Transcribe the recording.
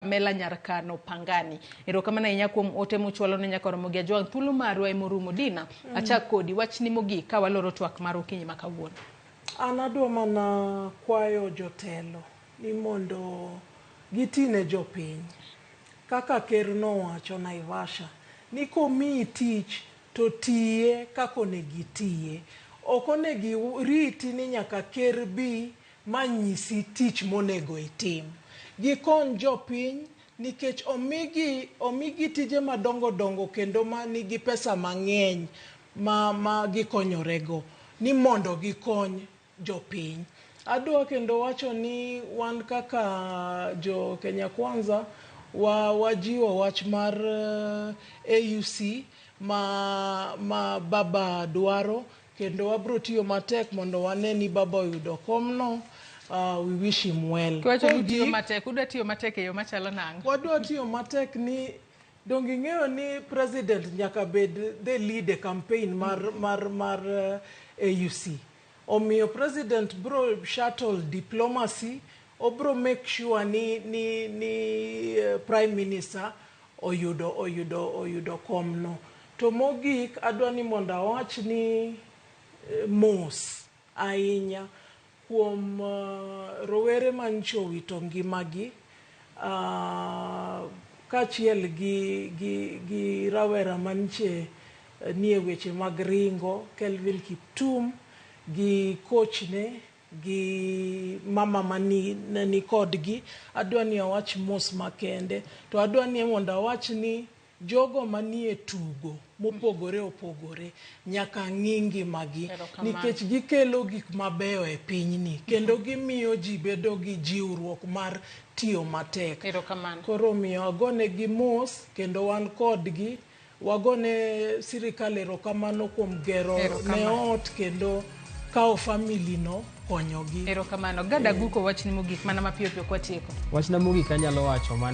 Pamela Nyarkano Pangani. Erokamano ahinya kuom ote muchwalo ne nyaka Ramogi Ajwang'. Thuolo marwa ema orumo. Dina, achak kodi. Wachni mogik ka waloro twak mar okinyi ma kawuono. An adwa mana kwayo jotelo ni mondo giti ne jopiny. Kaka ker nowacho Naivasha ni komiyi tich to tiye kaka onego itiye. Ok onego iriti ni nyaka ker bi ma nyisi tich monego itim. Gikony jopiny nikech omigi omigi tije madongo dongo kendo ma nigi pesa mang'eny ma ma gikonyorego ni mondo gikony jopiny. Adwa kendo wacho ni wan kaka jo Kenya Kwanza wa wajiwo wach mar AUC ma ma baba dwaro kendo wabro tiyo matek mondo wane ni baba oyudo komno. We wish him well. Kiwacho ni utiyo matek, udwa tiyo matek e yo machalo nang'o? Wadwa tiyo matek ni donge ing'eyo ni president nyaka bed the lead e campaign mar, mar, mar AUC. Omiyo president bro shuttle diplomacy, obro make sure ni, ni, ni prime minister oyudo, oyudo, oyudo komno. To mogik adwa ni mondo awach ni mos ahinya kuom rowere manyicha owito ngimagi kaachiel gi, gi, gi rawera manyiche nie weche mag ringo Kelvin Kiptum gi coach ne gi mama mani ne kodgi. Adwa ni awach mos makende to adwa ni mondo awach ni jogo manie tugo mopogore opogore nyaka ng'i ngimagi nikech gikelo gik mabeyo e pinyni kendo gimiyo ji bedo gi jiwruok mar tiyo matek. Koro omiyo agonegi mos kendo wan kodgi. Wagone sirikal erokamano kuom gero ne ot kendo kawo family no konyogi. Erokamano. Gada Guko, wachni mogik mana mapiyo piyo kwatieko. Wachna mogik anyalo wacho mana